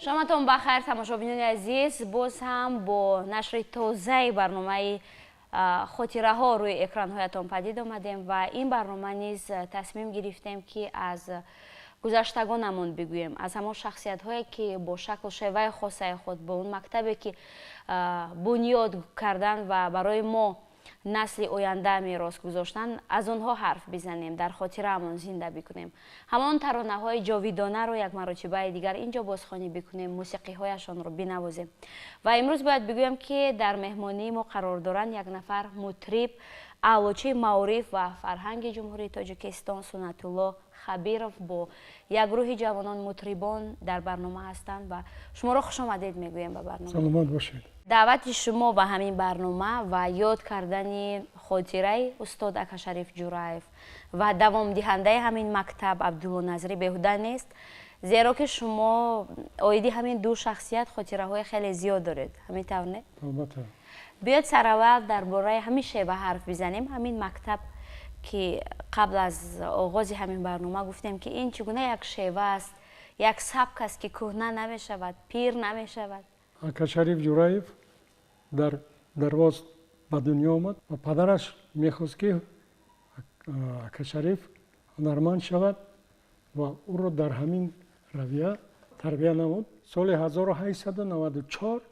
Шоматон бахайр, тамошобинони азиз. Боз ҳам бо нашри тозаи барномаи хотираҳо рӯи экранҳоятон падид омадем ва ин барнома низ тасмим гирифтем, ки аз гузаштагонамон бигӯем, аз ҳамон шахсиятҳое, ки бо шаклу шеваи хосаи худ, бо он мактабе, ки бунёд кардан ва барои мо, насли оянда, мерос гузоштанд, аз онҳо ҳарф бизанем, дар хотираамон зинда бикунем, ҳамон таронаҳои ҷовидонаро як маротибаи дигар инҷо бозхонӣ бикунем, мусиқиҳояшонро бинавозем. Ва имрӯз бояд бигӯям, ки дар меҳмонии мо қарор доранд як нафар мутриб, аълочии маориф ва фарҳанги Ҷумҳурии Тоҷикистон Суннатулло Хабиров бо як гурӯҳи ҷавонон мутрибон дар барнома ҳастанд ва шуморо хушомадед мегӯем ба барнома. Саломат бошед. Даъвати шумо ба ҳамин барнома ва ёд кардани хотираи устод Акашариф Ҷураев ва давомдиҳандаи ҳамин мактаб Абдулло Назрӣ беҳуда нест, зеро ки шумо оиди ҳамин ду шахсият хотираҳои хеле зиёд доред. Ҳамин тавр, не? Албатта. Биёед, сараввал дар бораи ҳамин шева ҳарф бизанем, ҳамин мактаб, ки қабл аз оғози ҳамин барнома гуфтем, ки ин чӣ гуна як шева аст, як сабк аст, ки кӯҳна намешавад, пир намешавад. Акашариф Ҷураев дар Дарвоз ба дунё омад ва падараш мехост, ки Акашариф ҳунарманд шавад ва ӯро дар ҳамин равия тарбия намуд. Соли 1894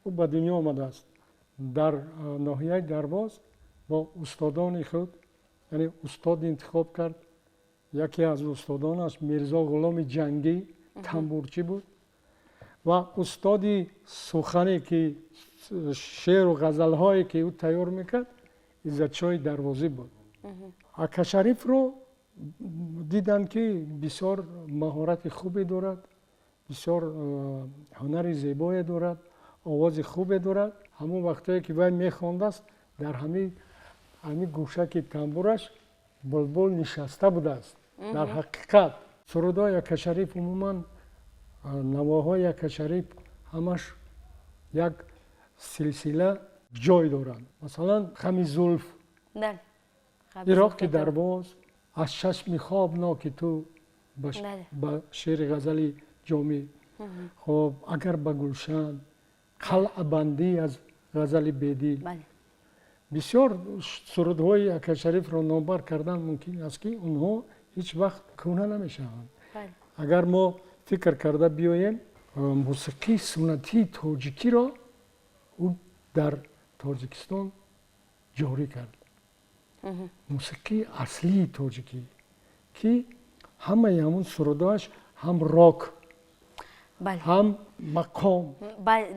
ӯ ба дунё омадааст дар ноҳияи Дарвоз. Бо устодони худ, яъне устод интихоб кард. Яке аз устодонаш Мирзо Ғуломи Ҷангӣ, тамбурчӣ буд ва устоди сухане, ки шеъру ғазалҳое, ки ӯ тайёр мекард, Иззатшоҳи Дарвозӣ буд. Акашарифро диданд, ки бисёр маҳорати хубе дорад, бисёр ҳунари зебое дорад, овози хубе дорад. Ҳамон вақтое, ки вай мехондааст, дар ҳамин гӯшаки тамбураш булбул нишаста будааст. Дар ҳақиқат, сурудҳои Акашариф, умуман навоҳои Акашариф ҳамаш як силсила ҷой доранд. Масалан, «Хами зулф», «Ироқи Дарвоз», «Аз чашми хобноки ту» ба шеъри ғазали Ҷомӣ, хоб, «Агар ба гулшан», «Қалъабандӣ» аз ғазали Бедил. Бисёр сурудҳои Акашарифро номбар кардан мумкин аст, ки онҳо ҳеҷ вақт кӯҳна намешаванд. Агар мо фикр карда биёем, мусиқии суннатии тоҷикиро ӯ дар Тоҷикистон ҷорӣ кард, мусиқии аслии тоҷикӣ, ки ҳамаи ҳамун сурудҳояш ҳам рок, ҳам мақом.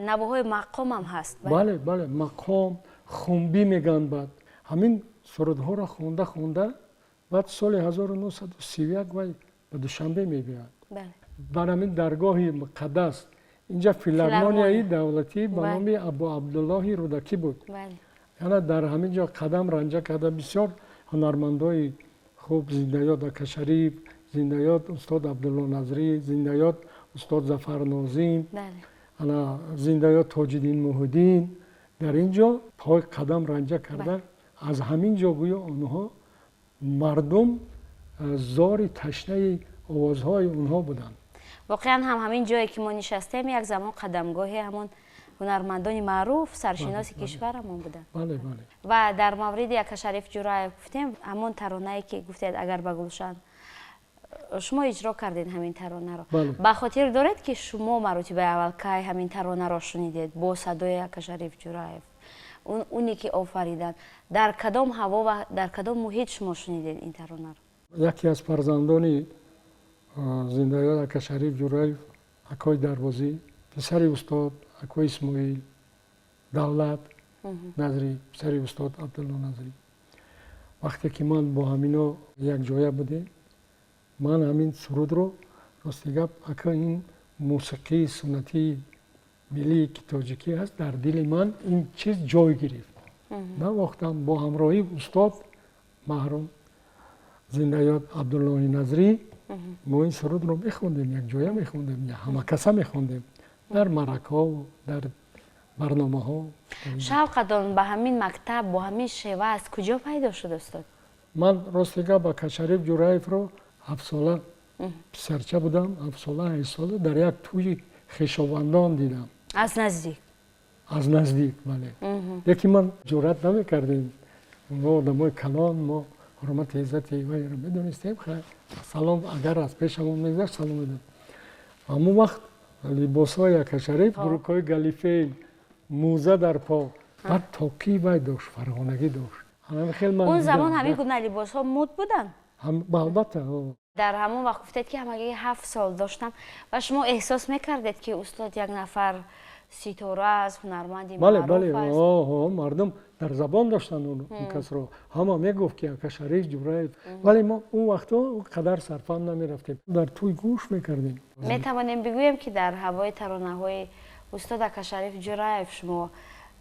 Навоҳои мақомам ҳаст. Бале, мақом, хумбӣ мегӯянд. Баъд ҳамин сурудҳоро хонда хонда, баъд соли 1931 вай ба Душанбе мебиёяд. Бар ҳамин даргоҳи муқаддас, инҷа филармонияи давлатӣ ба номи Абу Абдуллоҳи Рӯдакӣ буд, яъне дар ҳамин ҷо қадам ранҷа карда, бисёр ҳунармандои хуб, зиндаёд Акашариф, зиндаёд устод Абдулло Назрӣ, зиндаёд устод Зафар Нозим, ана зиндаёд Тоҷиддин Муҳиддин, дар ин ҷо пой қадам ранҷа карда, аз ҳамин ҷо гӯё онҳо мардум зори ташнаи овозҳои онҳо буданд. Воқеан ҳам, ҳамин ҷое, ки мо нишастем, як замон қадамгоҳи ҳамон ҳунармандони маъруф, саршиноси кишварамон буданд. бале бале Ва дар мавриди Акашариф Ҷураев гуфтем, ҳамон таронае, ки гуфтед, «Агар ба гулшан», шумо иҷро кардед ҳамин таронаро. Ба хотир доред, ки шумо маротибаи аввал кай ҳамин таронаро шунидед бо садои Акашариф Ҷураев, уне ки офариданд? Дар кадом ҳаво ва дар кадом муҳит шумо шунидед ин таронаро? Яке аз фарзандони зиндаёд Акашариф Ҷураев, акои Дарвозӣ, писари устод акои Исмоил, Давлат Назрӣ, писари устод Абдулло Назрӣ, вақте ки ман бо ҳамино якҷоя будем, ман ҳамин сурудро, рости гап, ака, ин мусиқии суннатии миллии, ки тоҷикӣ аст, дар дили ман ин чиз ҷой гирифт. Навохтам бо ҳамроҳии устод маҳрум, зиндаёд Абдуллоҳи Назрӣ. Мо ин сурудро мехондем, якҷоя мехондем, ҳамакаса мехондем дар маъракаҳо, дар барномаҳо. Шавқатон ба ҳамин мактаб, бо ҳамин шева аз куҷо пайдо шуд, устод? Ман, рости гап, Акашариф Ҷураевро 7-сола писарча будам, 7-сола, 8-сола, дар як тӯи хешовандон дидам. Аз наздик? Аз наздик, бале. Лекин ман ҷуръат намекардем. Мо одамои калон, мо ҳурмати иззати вайро медонистем. Салом агар аз пешамон мегузашт, салом медодем. Ҳамон вақт либосҳои Ака Шариф, брюкҳои галифе, мӯза дар по, баъд тоқии вай дошт, фарғонагӣ дошт. Он замон ҳамин гуна либосҳо муд буданд? Албатта. Дар ҳамон вақт гуфтед, ки ҳамагӣ 7 сол доштам ва шумо эҳсос мекардед, ки устод як нафар ситора аст, ҳунарманди маъруф бале, аст? Мардум дар забон доштанд он касро. Ҳама мегуфт, ки Ака Шариф Ҷураев. Вале мо он вақтҳо он қадар сарфаҳм намерафтем, дар тӯй гӯш мекардем. Метавонем бигӯем, ки дар ҳавои таронаҳои устод Ака Шариф Ҷураев шумо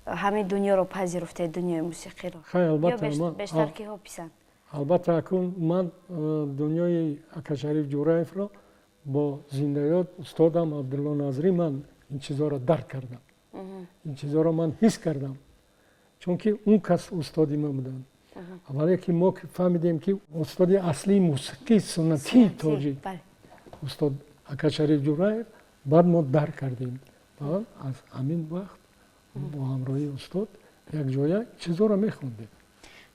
ҳамин дунёро пазируфтед, дунёи мусиқиро? Хай, албатта. Ё бештар киҳо писанд? Албатта, акун ман дунёи Ака Шариф Ҷураевро бо зиндаёд устодам Абдулло Назрӣ ман ин чизоро дарк кардам, ин чизоро ман ҳис кардам, чунки он кас устоди ман буданд. Аввале ки мо фаҳмидем, ки устоди аслии мусиқии суннатии тоҷик устод Ака Шариф Ҷураев, баъд мо дарк кардем. Аз ҳамин вақт бо ҳамроҳии устод якҷоя чизоро мехондем.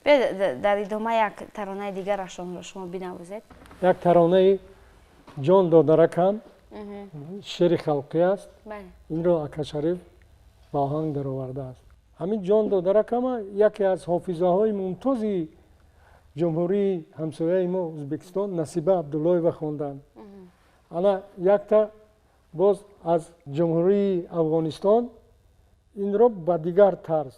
Биёед, дар идома як таронаи дигарашонро шумо бинавозед. Як таронаи «Ҷон додаракам», шеъри халқӣ аст. Инро Ака Шариф ба оҳанг даровардааст. Ҳамин «Ҷон додаракама» яке аз ҳофизаҳои мумтози ҷумҳурии ҳамсояи мо Ӯзбекистон Насиба Абдуллоева хонданд. Ана якта боз аз ҷумҳурии Афғонистон, инро ба дигар тарз.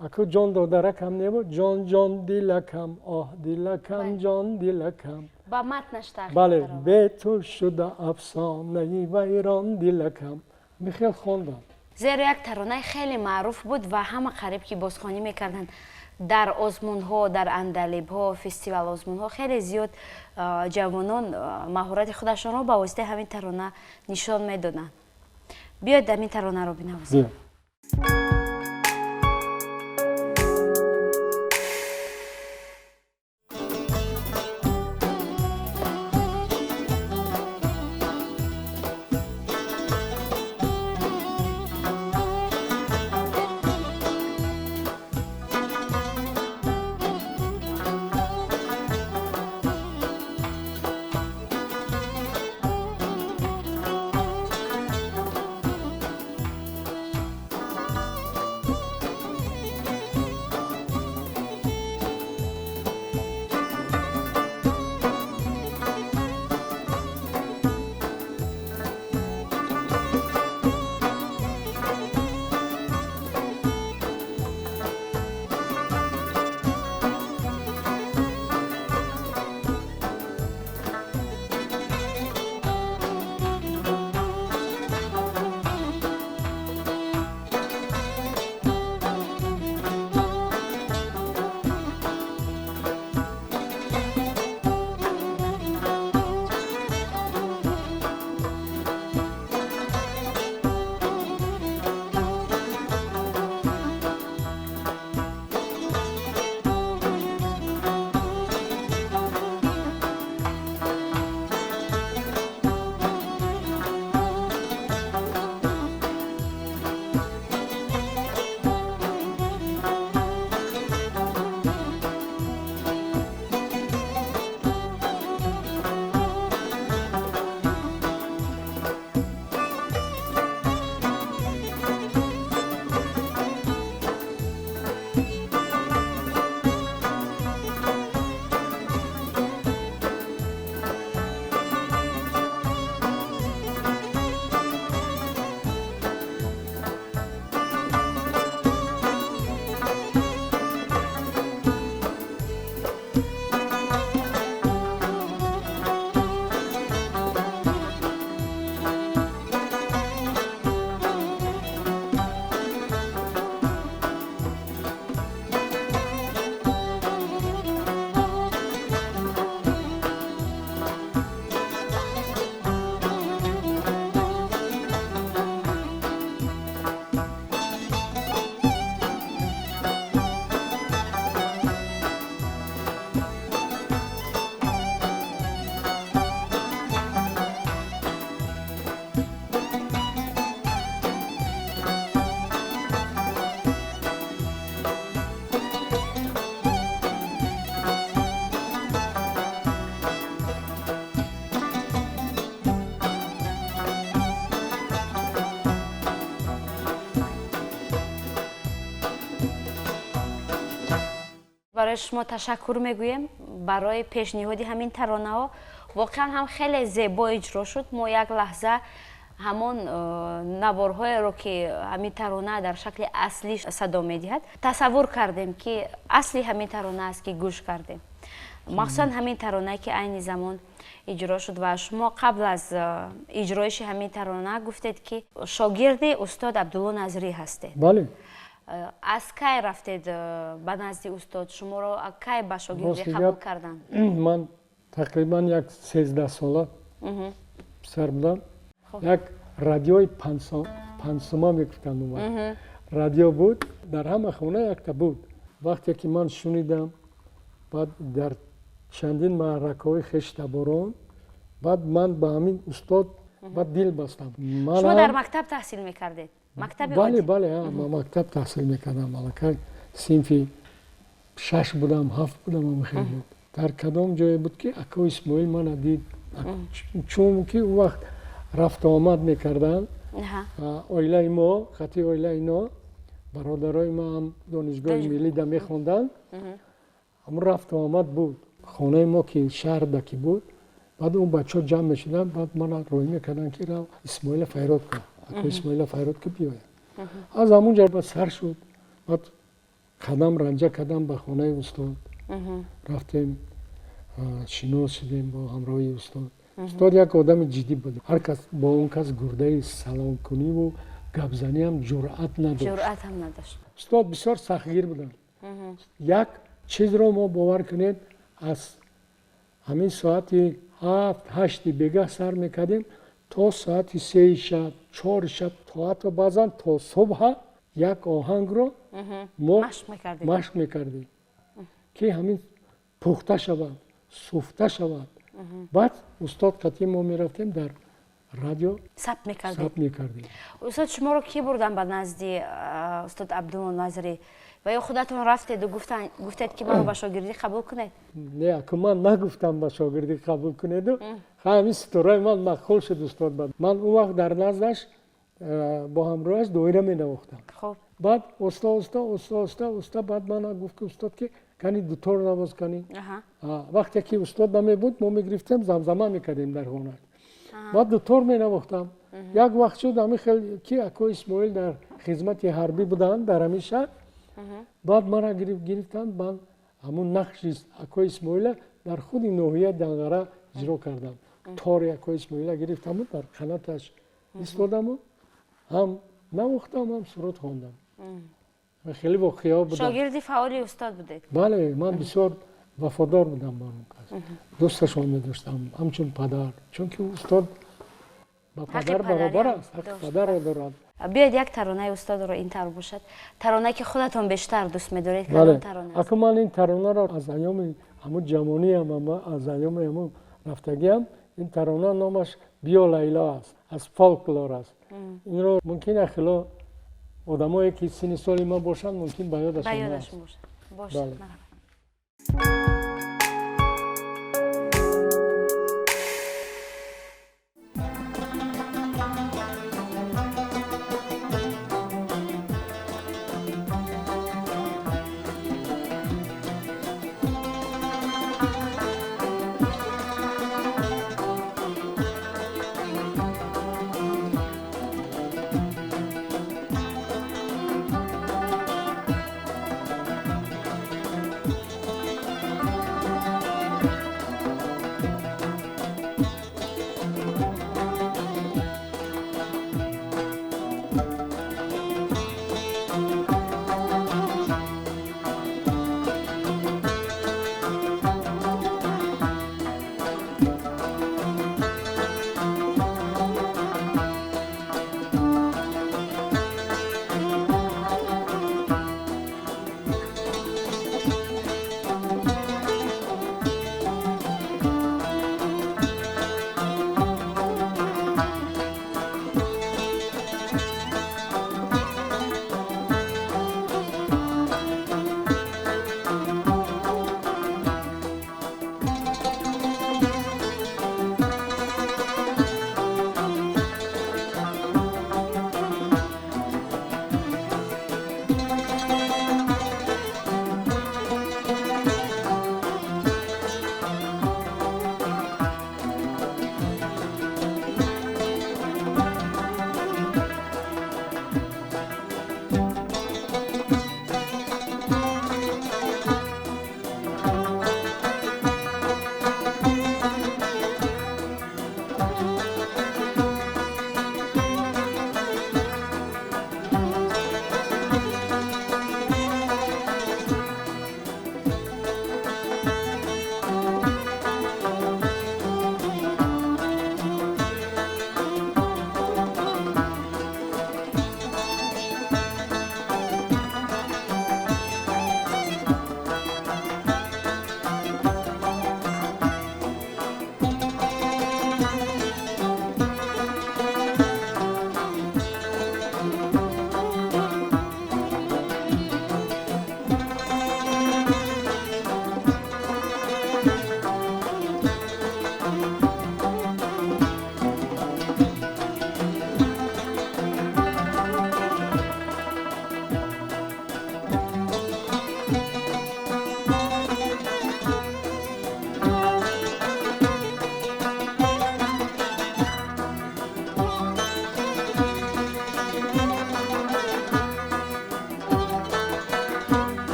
Аку «Ҷон додаракам» небуд, «Ҷон, ҷон дилакам, оҳ дилакам, ҷон дилакам». Ба матнаш тағйир. Бале, «Бе ту шуда афсонаи вайрон дилакам». Михел хондам. Зеро як таронаи хеле маъруф буд ва ҳама қариб ки бозхонӣ мекарданд дар озмунҳо, дар андалибҳо, фестивал озмунҳо. Хеле зиёд ҷавонон маҳорати худашонро ба воситаи ҳамин тарона нишон медоданд. Биёед, ҳамин таронаро бинавозем. Барои шумо ташаккур мегӯем барои пешниҳоди ҳамин таронаҳо. Воқеан ҳам хеле зебо иҷро шуд. Мо як лаҳза ҳамон наворҳоеро, ки ҳамин тарона дар шакли аслӣ садо медиҳад, тасаввур кардем, ки асли ҳамин тарона аст, ки гӯш кардем. Махсусан ҳамин таронае, ки айни замон иҷро шуд. Ва шумо қабл аз иҷроиши ҳамин тарона гуфтед, ки шогирди устод Абдулло Назрӣ ҳастед. Бале. Аз кай рафтед ба назди устод? Шуморо кай ба шогирдӣ қабул карданд? Ман тақрибан як 13 сола писар будам. Як радиои панҷсума мегуфтанд, он радио буд, дар ҳама хона якта буд. Вақте ки ман шунидам, баъд дар чандин маъракаҳои хештаборон, баъд ман ба ҳамин устод баъд дил бастам. Шумо дар мактаб таҳсил мекардед? Бале, бале, ман мактаб таҳсил мекардам. Аллакай синфи шаш будам, ҳафт будам, ҳамихел буд. Дар кадом ҷое буд, ки акои Исмоил мана дид, чунки он вақт рафту омад мекарданд оилаи мо хати оилаи ино, бародарои ма ҳам донишгоҳи миллида мехонданд. Ҳамун рафту омад буд. Хонаи мо ки шаҳрда ки буд, баъд он бачаҳо ҷамъ мешуданд, баъд мана роҳӣ мекарданд, ки рав, Исмоила файрод кун, ако Исмоила файрод ки биёяд. Аз ҳамун ҷо баъд сар шуд. Баъд қадам ранҷа кардам, ба хонаи устод рафтем, шинос шудем бо ҳамроҳии устод. Устод як одами ҷиддӣ буд. Ҳар кас бо он кас гурдаи саломкуниву гапзаниам ҷуръат надошт. Устод бисёр сахтгир буданд. Як чизро мо, бовар кунед, аз ҳамин соати 7-8-и бегаҳ сар мекардем то соати 3-и шаб, 4-и шаб, то ҳатто баъзан то субҳа як оҳангро мо машқ мекардем, ки ҳамин пухта шавад, суфта шавад. Баъд устод қатъи мо мерафтем, дар радио сабт мекардем. Устод, шуморо кӣ бурдан ба назди устод Абдулло Назрӣ ва ё худатон рафтеду гуфтед, ки маро ба шогирдӣ қабул кунед? Не, аку ман нагуфтам ба шогирдӣ қабул кунеду. Ҳамин ситораи ман мақбул шуд устод. Ман он вақт дар наздаш бо ҳамроҳаш доира менавохтам. Баъд оста оста, оста оста оста, баъд мана гуфт, ки устод, ки кани дутор навоз, кани. Вақте ки устод намебуд, мо мегирифтем, замзама мекардем дар хона, баъд дутор менавохтам. Як вақт шуд ҳамин хел, ки акои Исмоил дар хизмати ҳарбӣ буданд дар ҳамин шаҳр. Баъд мара гирифтанд, ман ҳамун нақши акои Исмоила дар худи ноҳияи Данғара иҷро кардам. Тори акои Исмоила гирифтаму дар қанаташ истодаму ҳам навохтам, ҳам суруд хондам. Хеле воқеаҳо буданд. Шогирди фаъоли устод будед. Бале, ман бисёр вафодор будам ба он кас, дӯсташон медоштам ҳамчун падар, чунки устод ба падар баробар аст, ҳаққи падарро дорад. Биёед, як таронаи устодро, ин тавр бошад, таронае, ки худатон бештар дӯст медоред, кадом тарона? Аку ман ин таронаро аз айёми ҳамун ҷавониам, аз айёми ҳамун рафтагиам, ин тарона номаш «Биё, Лайло» аст, аз фолклор аст. Инро мумкин ахило одамое, ки синни соли ман бошанд, мумкин ба ёдашон. Бошад.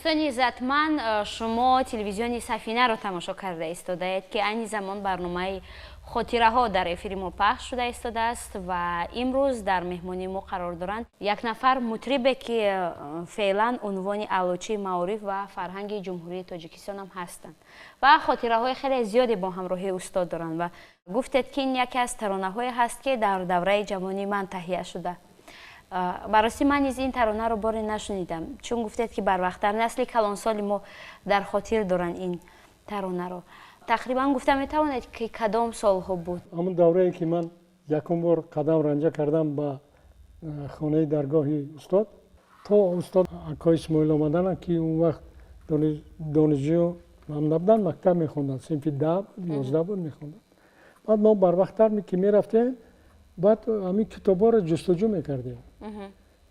Дӯстони иззатманд, шумо телевизиони Сафинаро тамошо карда истодаед, ки айни замон барномаи хотираҳо дар эфири мо пахш шуда истодааст ва имрӯз дар меҳмонии мо қарор доранд як нафар мутрибе, ки феълан унвони Аълочии маориф ва фарҳанги Ҷумҳурии Тоҷикистонам ҳастанд ва хотираҳои хеле зиёде бо ҳамроҳии устод доранд. Ва гуфтед, ки ин яке аз таронаҳое ҳаст, ки дар давраи ҷавонии ман таҳия шуда. Ба ростӣ, ман низ ин таронаро боре нашунидам, чун гуфтед, ки барвақттар насли калонсоли мо дар хотир доранд ин таронаро. Тақрибан гуфта метавонед, ки кадом солҳо буд? Ҳамон даврае, ки ман якум бор қадам ранҷа кардам ба хонаи даргоҳи устод, то устод акои Исмоил омадана, ки он вақт донишҷӯ ҳам набуданд, мактаб мехонданд, синфи 10 буд, 11 буд, мехонданд. Баъд мо барвақттар ки мерафтем, баъд ҳамин китобҳоро ҷустуҷӯ мекардем,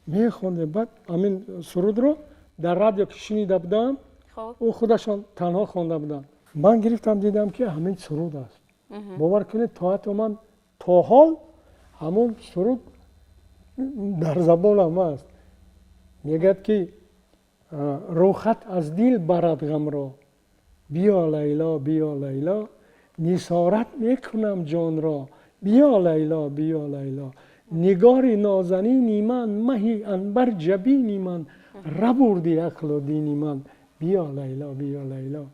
мехондем. Баъд ҳамин сурудро дар радио ки шунида будам, ӯ худашон танҳо хонда буданд, ман гирифтам, дидам, ки ҳамин суруд аст. Бовар кунед, то ҳатто ман то ҳол ҳамон суруд дар забонам аст. Мегӯяд, ки рӯхат аз дил барад ғамро, биё, Лайло, биё, Лайло, нисорат мекунам ҷонро, биё, Лайло, биё, Лайло, нигори нозанини ман, маҳи анбар ҷабини ман, рабурди ақлу дини ман, биё, Лайло, биё, Лайло.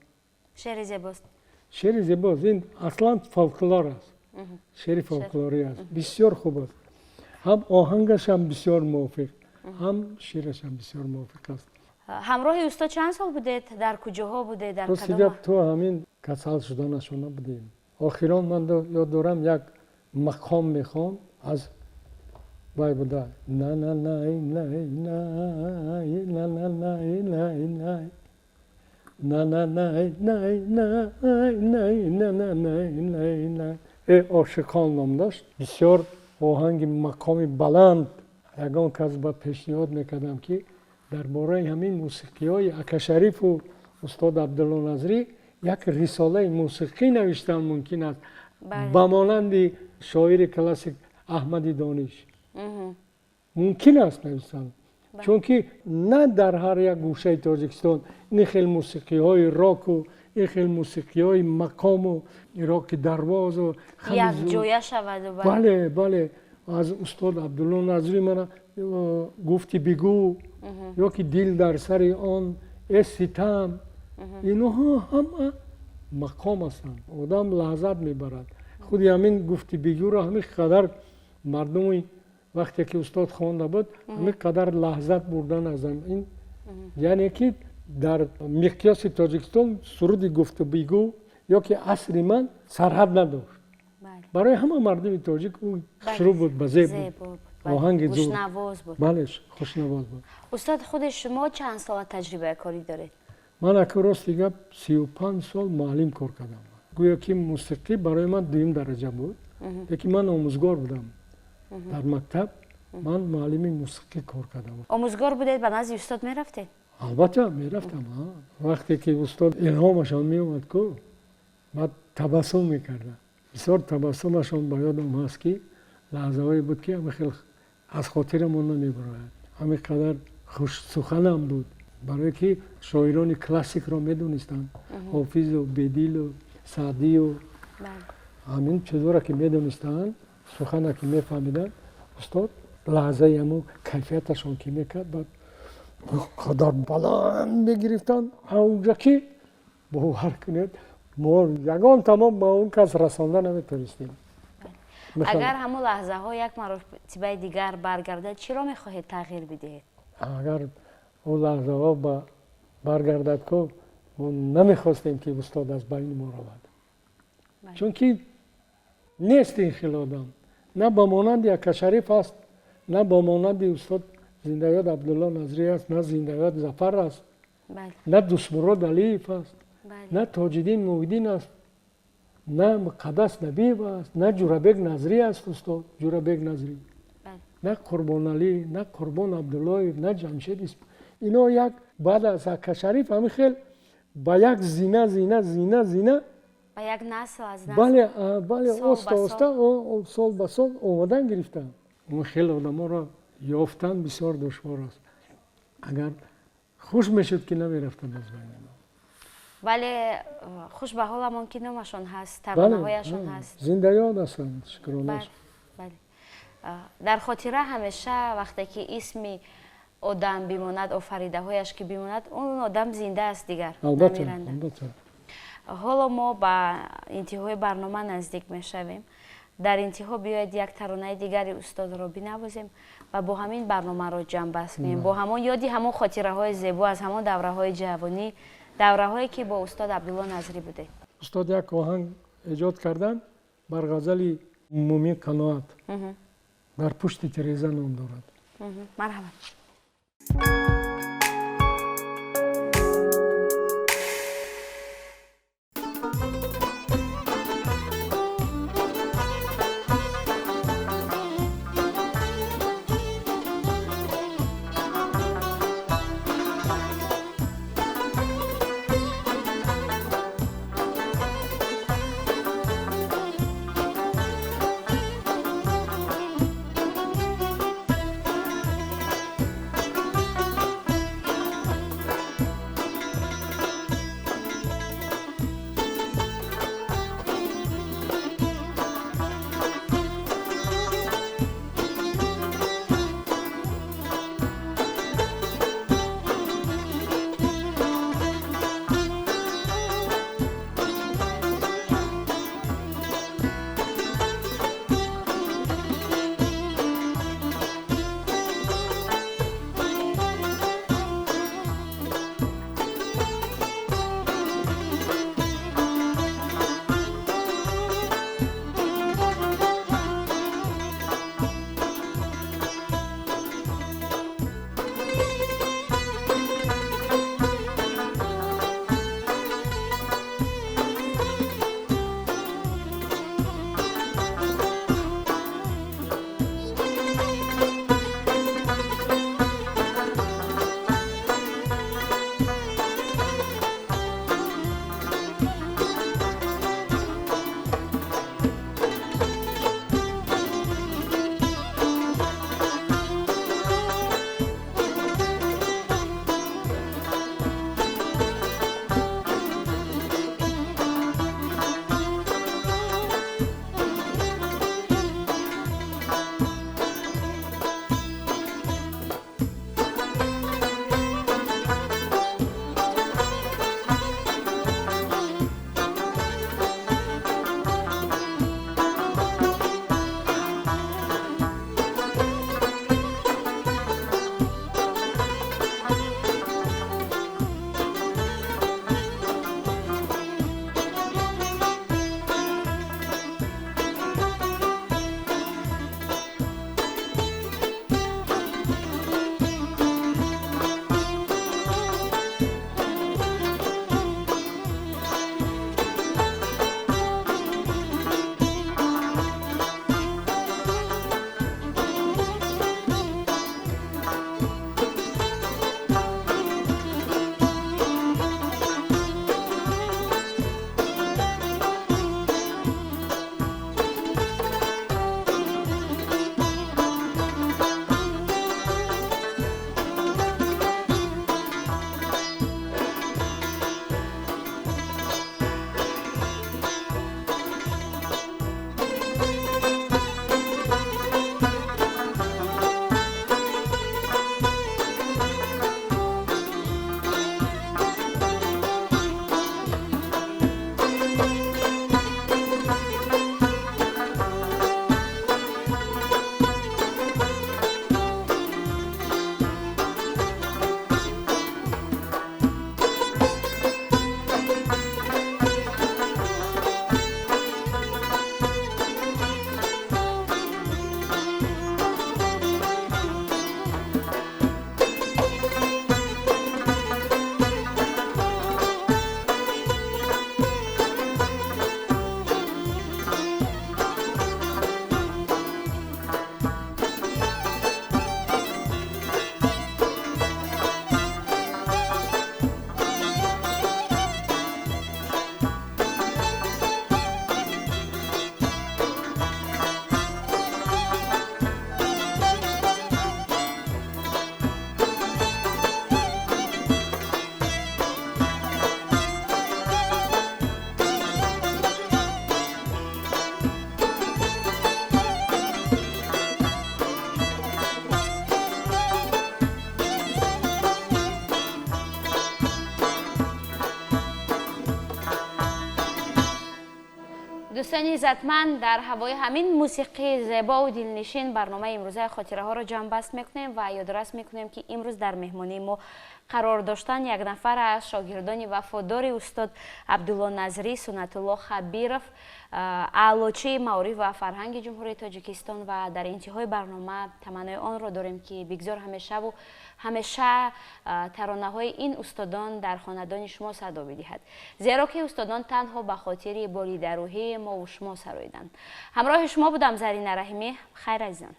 Шеъри зебост. Шеъри зебост. Ин аслан фолклор аст, шеъри фолклорӣ аст, бисёр хуб аст. Ҳам оҳангашам бисёр мувофиқ, ҳам шеърашам бисёр мувофиқ аст. Ҳамроҳи устод чанд сол будед? Дар куҷоҳо будед? Дар Рости гап, то ҳамин касал шуданашона будем. Охирон ман ёд дорам, як мақом мехонд, аз вай буда: на на най най най на на най най най на на най най най най на на най най най. Э, ошиқон ном дошт. Бисёр оҳанги мақоми баланд. Ягон кас ба пешниҳод мекардам, ки дар бораи ҳамин мусиқиҳои Акашарифу устод Абдулло Назрӣ як рисолаи мусиқӣ навиштан мумкин аст, ба монанди шоири классик Аҳмади Дониш мумкин аст навиштан, чунки на дар ҳар як гӯшаи Тоҷикистон ин хел мусиқиҳои року, ин хел мусиқиҳои мақому роки дарвозу Якҷоя шаваду. Бале, аз устод Абдулло Назрӣ мана гуфти бигӯ ё ки дил дар сари он э ситам, инҳо ҳама мақом ҳастанд, одам лаззат мебарад. Худи ҳамин гуфти бигӯро ҳамин қадар мардуми вақте ки устод хонда буд, ҳамин қадар лаззат бурдан аз ин, яъне ки дар миқёси Тоҷикистон суруди гуфту бигӯ ё ки асри ман сарҳад надошт. Барои ҳама мардуми тоҷик ӯ хушрӯ буд, ба зеб буд, оҳанги зур. Бале, хушнавоз буд. Устод, худи шумо чанд сола таҷрибаи корӣ доред? Ман ака, рости гап, 35 сол муаллим кор кардам. Гӯё ки мусиқӣ барои ман дуюм дараҷа буд, лекин ман омӯзгор будам дар мактаб, ман муаллими мусиқӣ кор кардам. Омӯзгор будед, ба назди устод мерафтед? Албатта, мерафтам. Вақте ки устод илҳомашон меомад ку, баъд табассум мекардам. Бисёр табассумашон ба ёдам ҳаст, ки лаҳзаҳое буд, ки ҳама хел аз хотирамон намебарояд. Ҳамин қадар хушсуханам буд, барое ки шоирони классикро медонистанд, Ҳофизу, Бедилу, Саъдию, ҳамин чизҳоро ки медонистанд, сухана ки мефаҳмиданд, устод лаҳзаи ҳамун кайфияташон ки мекард, баъд қадар баланд мегирифтанд авҷа, ки бовар кунед, мо ягон тамом ба он кас расонда наметонистем. Агар ҳамон лаҳзаҳо як маротибаи дигар баргардад, чиро мехоҳед тағйир бидиҳед? Агар он лаҳзаҳо баргардад ку, мо намехостем, ки устод аз байни мо равад, чунки нест ин хел одам, на ба монанди Акашариф аст, на ба монанди устод зиндаёд Абдулло Назрӣ аст, на зиндаёд Зафар аст, на Дустмурод Алиев аст, на Тоҷиддин Муҳиддин аст, на Муқаддас Набиев аст, на Ҷурабек Назрӣ аст, устод Ҷурабек Назрӣ, на Қурбоналӣ, на Қурбон Абдуллоев, на Ҷамшед. Ино як баъд аз Акашариф ҳамин хел ба як зина, зина, зина, зина. Ба як насл аз насл. Бале, оста оста, сол ба сол омадан гирифтанд. Он хел одаморо ёфтан бисёр душвор аст. Агар Хуш мешуд, ки намерафтанд аз байни мо. Вале хуш ба ҳоламон, ки номашон ҳаст, таронаҳояшон ҳаст. Зиндаёд ҳастанд, шукрона. Бале, дар хотира ҳамеша вақте ки исми одам бимонад, офаридаҳояш ки бимонад, он одам зинда аст дигар. Албатта, албатта. Ҳоло мо ба интиҳои барнома наздик мешавем. Дар интиҳо биёед, як таронаи дигари устодро бинавозем ва бо ҳамин барномаро ҷамъбаст кунем, бо ҳамон ёди ҳамон хотираҳои зебо аз ҳамон давраҳои ҷавонӣ, давраҳое ки бо устод Абдулло Назрӣ будед. Устод як оҳанг эҷод карданд бар ғазали Мумин Қаноат, «Дар пушти тиреза» ном дорад. Марҳамат. Дӯстони иззатманд, дар ҳавои ҳамин мусиқии зебову дилнишин барномаи имрӯзаи хотираҳоро ҷамъбаст мекунем ва ёдрас мекунем, ки имрӯз дар меҳмонии мо қарор доштан як нафар аз шогирдони вафодори устод Абдулло Назрӣ, Суннатулло Хабиров, аълочии маориф ва фарҳанги Ҷумҳурии Тоҷикистон. Ва дар интиҳои барнома таманнои онро дорем, ки бигзор ҳамешаву ҳамеша таронаҳои ин устодон дар хонадони шумо садо бидиҳад, зеро ки устодон танҳо ба хотири болидарӯҳии мову шумо сароиданд. Ҳамроҳи шумо будам Зарина Раҳимӣ. Хайр, азизон.